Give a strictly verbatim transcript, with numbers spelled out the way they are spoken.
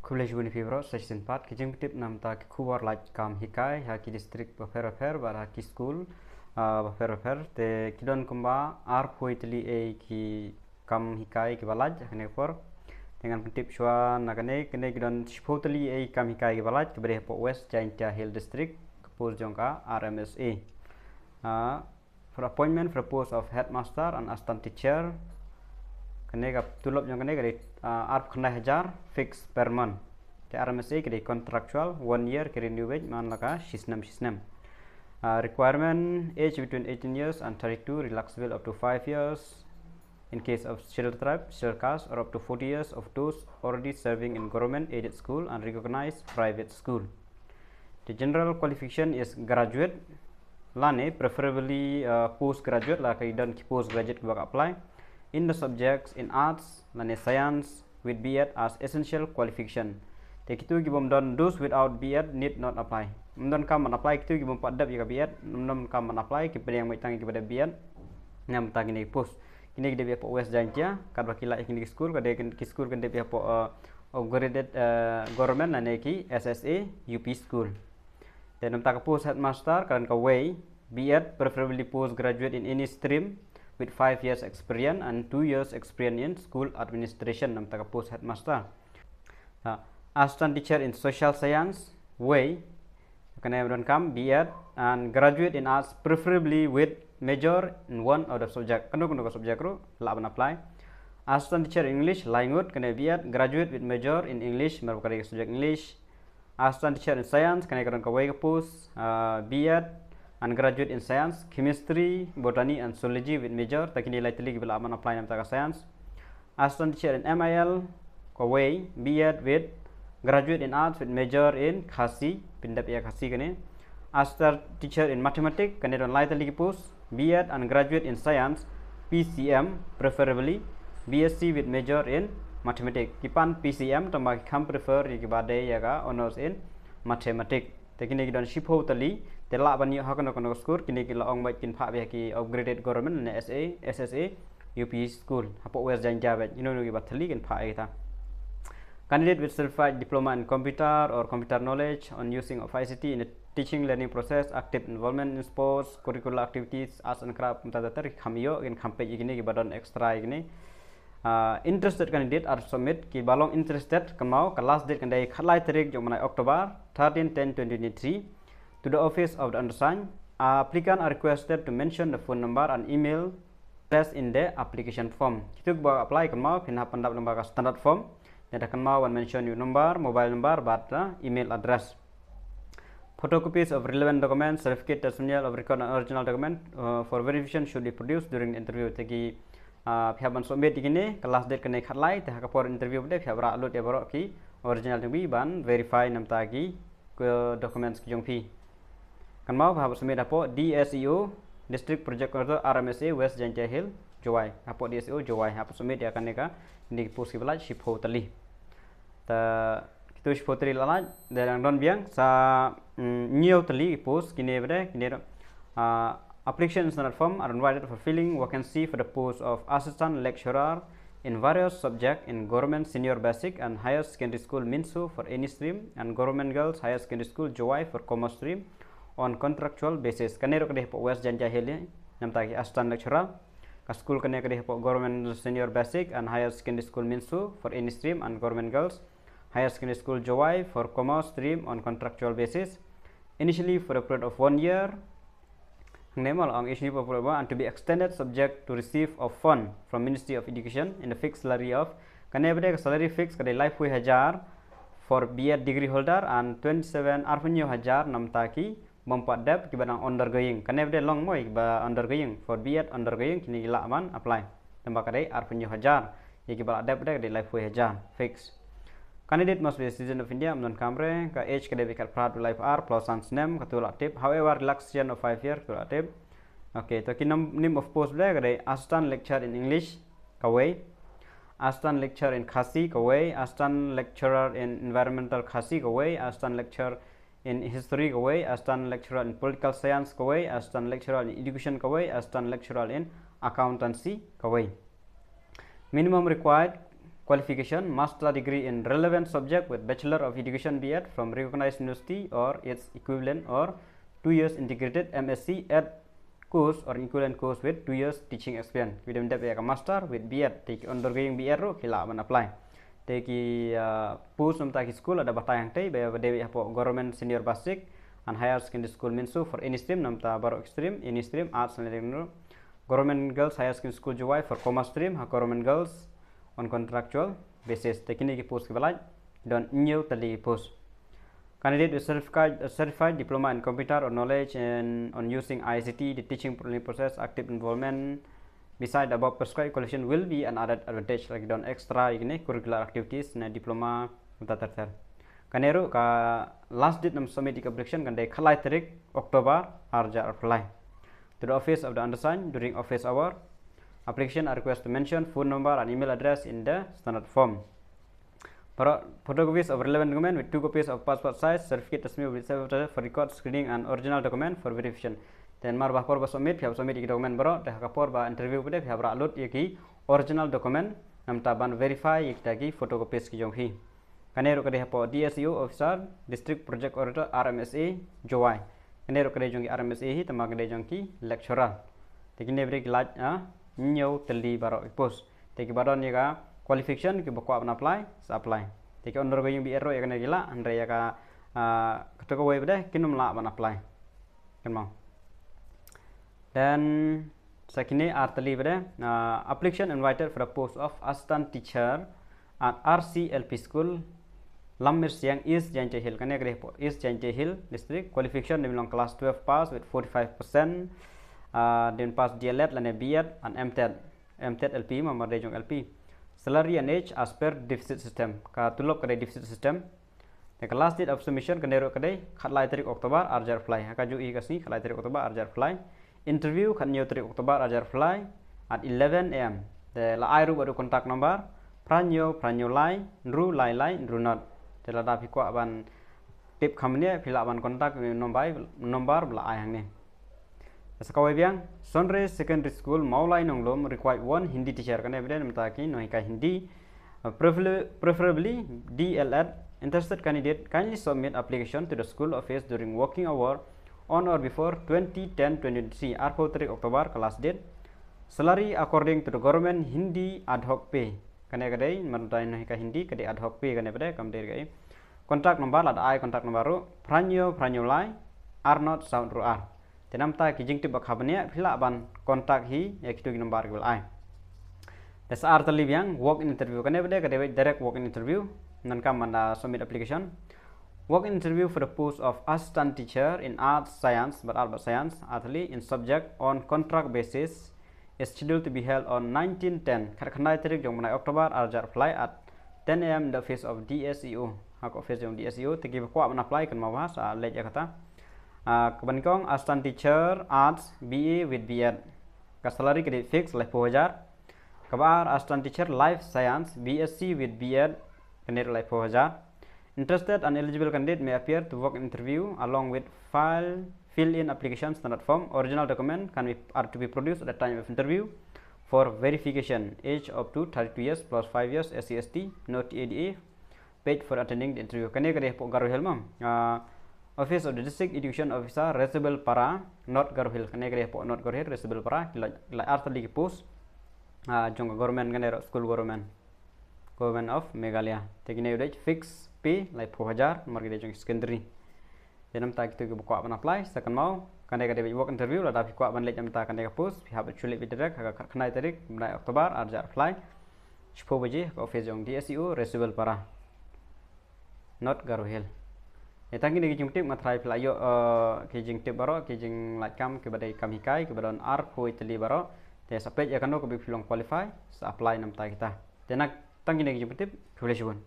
Khublei shibun ïa phi baroh sa shisien pat ki jingpyntip namta ki khubor lait kam hikai ha ki district bapher bapher bad ha ki skul bapher bapher. Te ki don kumba arphew tylli ei ki kam hikai kiba lait ha kane ka por. Te ngan pyntip shuwa na kane, kane ki don shiphew tylli ei kam hikai kiba lait kiba dei hapoh West Jaintia Hill District, ka post jong ka R M S A. For appointment for the post of headmaster and assistant teacher, kane ka tulop jong kane ka dei arphew khyndai hajar fixed per month. Te R M S A ka dei contractual, one year, ki renew beit man la ka shisnem shisnem. Requirement: age between eighteen years and thirty-two, relaxable up to five years in case of Scheduled Tribe, Scheduled Caste, or up to forty years of those already serving in government aided school and recognized private school. The general qualification is graduate lane preferably postgraduate, la ka don ki postgraduate kiba ka apply in the subjects in arts lane science with B Ed as essential qualification. Te kito ki bym don, those without B Ed need not apply. Ym don kam ban apply kito ki bym pat dep ïa ka B Ed, ym don kam ban apply, ki pdiang beit tang kiba dep B Ed. Namta kine ki post, kine ki dep ïa hapoh West Jaintia, katba ki lait kine ki skul ka dei ki skul ki dep ïa hapoh upgraded government lane ki S S A U P school. Te namta ka post headmaster ka don kawei, B Ed, preferably postgraduate in any stream with five years experience and two years experience in school administration, namta ka post headmaster. Assistant teacher in social science, wei, kane don kam B Ed and graduate in arts preferably with major in one of the subject, kano kano ka subject ruh lah ban apply. Assistant teacher in English, lai ngut, kane B Ed, graduate with major in English, mar ba ka dei ka subject English. Assistant teacher in science, kane ka don kawei ka post, B Ed and graduate in science, chemistry, botany and zoology with major. Te kine lai tylli kiba lah ban apply namta ka science. Assistant teacher in M I L, kawei, B Ed with graduate in arts with major in Khasi, pyndep ïa Khasi kane. Assistant teacher in mathematics, kane don lai tylli ki post, B Ed and graduate in science, P C M preferably, B S C with major in mathematics. Ki pan P C M tangba ki kham prefer ïa kiba dei ïa ka honours in mathematics. Te kine ki don shiphew tylli, te lah ban ïoh ha kano kano ka skul, kine ki la ong beit kin phah beit ha ki upgraded government ne S A, S S A U P school hapoh West Jaintia beit, ino ino kiba tylli kin phah ïa kita. Candidate with certified diploma in computer or computer knowledge on using of I C T in a teaching learning process, active involvement in sports, curricular activities, arts and craft, mynta ter kham ïoh, kin kham peit ïa kine kiba don extra ïa kine. Interested candidate are submit, kiba long interested kynmaw ka last date kan dei khatlai tarik jong u bnai October, thirteen ten twenty twenty-three, to the office of the undersigned. Applicant are requested to mention the phone number and email address in the application form. Kito kiba apply kynmaw phin hap pyndap lyngba ka standard form. Nangta kynmaw ban mention your number, mobile number bad email address. Photocopies of relevant documents, certificate, testimonial of record and original document for verification should be produced during the interview. Te ki phi hap ban submit ïa kine, ka last date kane khatlai, te ha ka por interview pat phi hap rah lut ïa baroh ki original jong phi ban verify namta ki documents ki jong phi. Kynmaw phi hap submit hapoh D S E O, District Project Coordinator, R M S A, West Jaintia Hill, Jowai. Hapoh D S E O Jowai hap submit ïa kane ka, kine ki post kiba lait shiphew tylli. Te kito shiphew tylli la lait, te dang don biang sa hynñiew tylli ki post, kine pat kine. Application standard form are invited for filling vacancy for the post of assistant lecturer in various subject in Government Senior Basic and Higher Secondary School Mynso for any stream and Government Girls Higher Secondary School Jowai for commerce stream on contractual basis. Kane ruh ka dei hapoh West Jaintia Hills, namta ki assistant lecturer. Ka skul kane ka dei hapoh Government Senior Basic and Higher Secondary School Mynso for any stream and Government Girls Higher Secondary School Jowai for commerce stream on contractual basis, initially for a period of one year. Hangne mo la ong initially for a period of one, and to be extended subject to receive of fund from Ministry of Education in a fixed salary of, kane pat ka salary fix ka dei laiphew hajar for B Ed degree holder and twenty-seven, arphew hynñiew hajar namta ki bym pat dep, kiba dang undergoing. Kane pat long mo ïa kiba undergoing, for B Ed undergoing kine ki lah ban apply. Namta ka dei arphew hynñiew hajar. Ïa kiba la dep pat ka dei laiphew hajar fix. Candidate must be a citizen of India, ym don kamre, ka age ka dei bad khatphra haduh laiphew ar plus san snem, katto la tip. However, relaxation of five year katto la tip. Okay, to ki name of post pat ka dei assistant lecturer in English, kawei. Assistant lecturer in Khasi, kawei. Assistant lecturer in environmental Khasi, kawei. Assistant lecturer in history, kawei. Assistant lecturer in political science, kawei. Assistant lecturer in education, kawei. Assistant lecturer in accountancy, kawei. Minimum required qualification, master degree in relevant subject with Bachelor of Education B Ed from recognized university or its equivalent, or two years integrated M S c Ed course or equivalent course with two years teaching experience. Ki dei ban dep ïa ka master with B Ed, te ki undergoing B Ed ruh ki lah ban apply. Te ki, uh, post namta ki school lada batai hangtei, ba, ba dei hapoh Government Senior Basic and Higher Secondary School, MINSSU, for any stream, namta baroh ki stream, any stream, arts and engineering. Government Girls Higher Secondary School, Jowai, for commerce stream, ha Government Girls on contractual basis. Te kine ki post kiba lait, don hynñiew tylli ki post. Candidate with certified, a certified diploma in computer or knowledge in, on using I C T, the teaching learning process, active involvement beside the above prescribed qualification will be an added advantage, like don extra ïa kine curricular activities ne diploma, kumta ter ter. Kane ruh ka last date ban submit ïa ka application kan dei khatlai tarik October, ar hajar arphew lai. To the office of the undersigned during office hour. Application are request to mention phone number and email address in the standard form. Baroh, photocopies of relevant document with two copies of passport size certificate, transmit with self for record screening and original document for verification. Te namar ba ha por ba submit, phi hap submit ïa ki document baroh, te ha ka por ba interview pat phi hap rah lut ïa ki original document, namta ban verify ïa kita ki photocopies ki jong phi. Kane ruh ka dei hapoh D S E O officer, district project coordinator, R M S A, Jowai. Kane ruh ka dei jong ki R M S A hi, te namar ka dei jong ki lecturer. Te kine bri ki lait, ah, hynñiew tylli baroh ki post. Te kiba don ïa ka qualification, kiba kwah ban apply, sa apply. Te ki undergoing B Ed ruh ïa kane ki lah, hynrei ïa ka, ah, kato kawei pat de kin ym lah ban apply. Kynmaw. Then, sa kine ar tylli pat de, uh, application invited for the post of assistant teacher at R C L P School, Lammirsiang, East Jaintia Hill. Kane ka dei hapoh East Jaintia Hill District. Qualification dei ban long class twelve pass with forty-five percent, uh, dei ban pass D El Ed lane B Ed and M Ted. M Ted L P, namar dei jong L P. Salary and age as per deficit system. Ka tulop ka dei deficit system. Te ka last date of submission kane ruh ka dei khatlai tarik October, ar hajar arphew lai. Ha kajuh hi ka sngi, khatlai tarik October, ar hajar arphew lai. Interview khathynñiew tarik October, ar hajar arphew lai, at eleven A M. Te la ai ruh bad u contact number, phra hynñiew, phra hynñiew lai, hynriew lai lai, hynriew nod. Te lada phi kwah ban tip kham bniah, phi lah ban contact number, number ba la ai hangne. Sa kawei biang, Sunray Secondary School, Mawlai Nonglum, required one Hindi teacher. Kane pat de namar ki nonghikai Hindi. Uh, preferably, preferably D El Ed. Interested candidate kindly submit application to the school office during working hour on or before twenty ten twenty twenty-three, arphew tarik October ka last date. Salary according to the government Hindi ad hoc pay. Kane ka dei, namar ki nonghikai Hindi ka dei ad hoc pay kane pat de, kam dei ka i. Contact number, lada ai contact number ruh, phra hynñiew, phra hynñiew lai, ar nod saw hynriew ar. Te namar ki jingtip ba kham bniah, phi lah ban contact hi ïa kito ki number kiba la ai. Te sa ar tylli biang, walk in interview. Kane pat de ka dei direct walk in interview, namar kam ban da submit application. Walk in interview for the post of assistant teacher in arts science, bad arts bad science, ar tylli, in subject on contract basis, is scheduled to be held on nineteen ten, khatkhyndai tarik jong u bnai October, ar hajar arphew lai, at ten A M in the office of D S E O. Ha ka office jong D S E O, te kiba kwah ban apply kynmaw ba sa leit ïa kata. Ah, kaba nyngkong, assistant teacher arts, B A with B Ed. Ka salary ka dei fix, laiphew hajar. Kaba ar, assistant teacher life science, B S c with B Ed, kane ruh laiphew hajar. Interested and eligible candidate may appear to walk in interview along with file, fill in application standard form. Original document can be, are to be produced at the time of interview for verification. Age up to thirty-two years plus five years, S C S T, no T A D A, paid for attending the interview. Kane ka dei hapoh Garo Hills ma. Ah, Office of the District Education Officer, Resubelpara, North Garo Hills. Kane ka dei hapoh North Garo Hills, Resubelpara, ki la, la ar tylli ki post. Ah, jong ka government kane ruh, school government. Government of Meghalaya. Te kine u dei fix pay, laiphew hajar, namar ki dei jong secondary. Te namar kito kiba kwah ban apply, sa kynmaw, kane ka dei walk interview, lada phi kwah ban leit namar kane ka post, phi hap ban shu leit beit direct, ha ka khatkhyndai tarik, bnai October, ar hajar arphew lai. Shiphew baje, ka office jong D S E O, Resubelpara, North Garo Hills. Te tang kine ki jingtip, nga tharai phi la ïoh, eh, ki jingtip baroh, ki jinglait kam, kiba dei kam hikai, kiba don arphew tylli baroh. Te sa peit ïa kano kaba phi long qualify, sa apply namar kita. Te na tang kine ki jingtip, khublei shibun.